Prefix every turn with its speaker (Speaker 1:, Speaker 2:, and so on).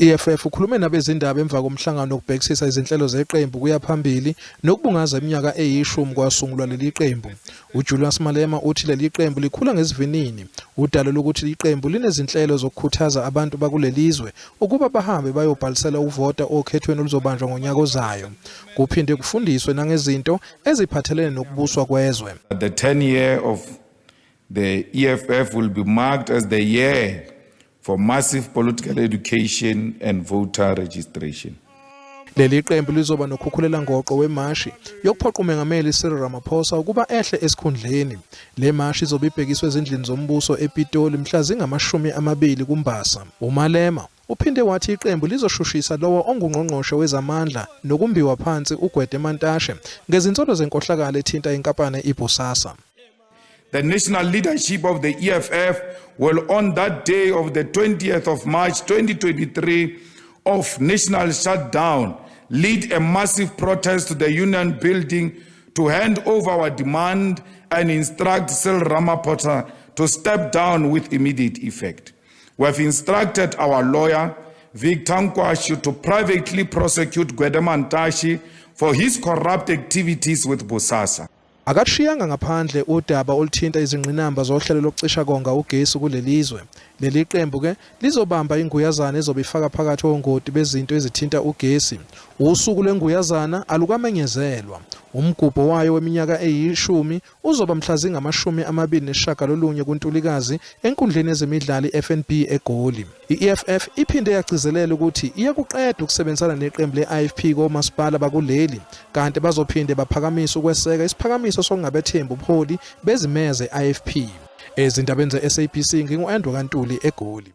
Speaker 1: EFF ukhulume nabezindaba emva komhlangano wokubhekisisa izinhlelo zeqembu kuya phambili nokubungaza iminyaka eyishumi kwasungulwa leli qembu. UJulius Malema uthi leli qembu likhula ngesivinini. Udalule ukuthi iqembu linezinhlelo zokukhuthaza abantu bakuleli zwe ukuba bahambe bayobhalisela ukuvota okhethweni oluzobanjwa ngonyaka ozayo. Kuphinde kufundiswe nangezinto eziphathelene nokubuswa kwezwe.
Speaker 2: The 10 year of the EFF will be marked as the year for massive political education and voter registration.
Speaker 1: Leli qembu lizoba nokhukhulela ngoqo wemashi yokuphoqa uMengameli Cyril Ramaphosa ukuba ehle esikhundleni. Le mashi izobe ibhekiswe ezindlini zombuso ePitoli mhla zingama-20 kuMbasa. UMalema uphinde wathi iqembu lizoshushisa lowo ongungqongqoshe wezamandla nokumbiwa phansi uGwede Mantashe ngezinsolo zenkohlakalo ethinta inkampani iBosasa.
Speaker 2: The national leadership of the EFF will, on that day of the 20th of March 2023 of national shutdown, lead a massive protest to the union building to hand over our demand and instruct Cyril Ramaphosa to step down with immediate effect. We have instructed our lawyer, Victor Nkwashu, to privately prosecute Gwede Mantashe for his corrupt activities with Bosasa.
Speaker 1: Akakushiyanga ngaphandle udaba oluthinta izingqinamba zohlelo lokucisha konga ugesi kuleli zwe. Leli qembu ke lizobamba inguyazana ezobe ifaka phakathi ongoti bezinto ezithinta ugesi. Usuku lwenguyazana alukamenyezelwa. Umgubho wayo weminyaka eyishumi uzoba mhla zingama-29 kuNtulikazi enkundleni yezemidlalo iFNB eGoli. I-EFF iphinde yagcizelela ukuthi iyakuqeda ukusebenzisana neqembu le-IFP komasipala bakuleli, kanti bazophinde baphakamise ukweseka isiphakamiso sokungabethembi ubuholi bezimeya ze-IFP. Ezindabeni ze-SABC, ngingu-Andrew kaNtuli eGoli.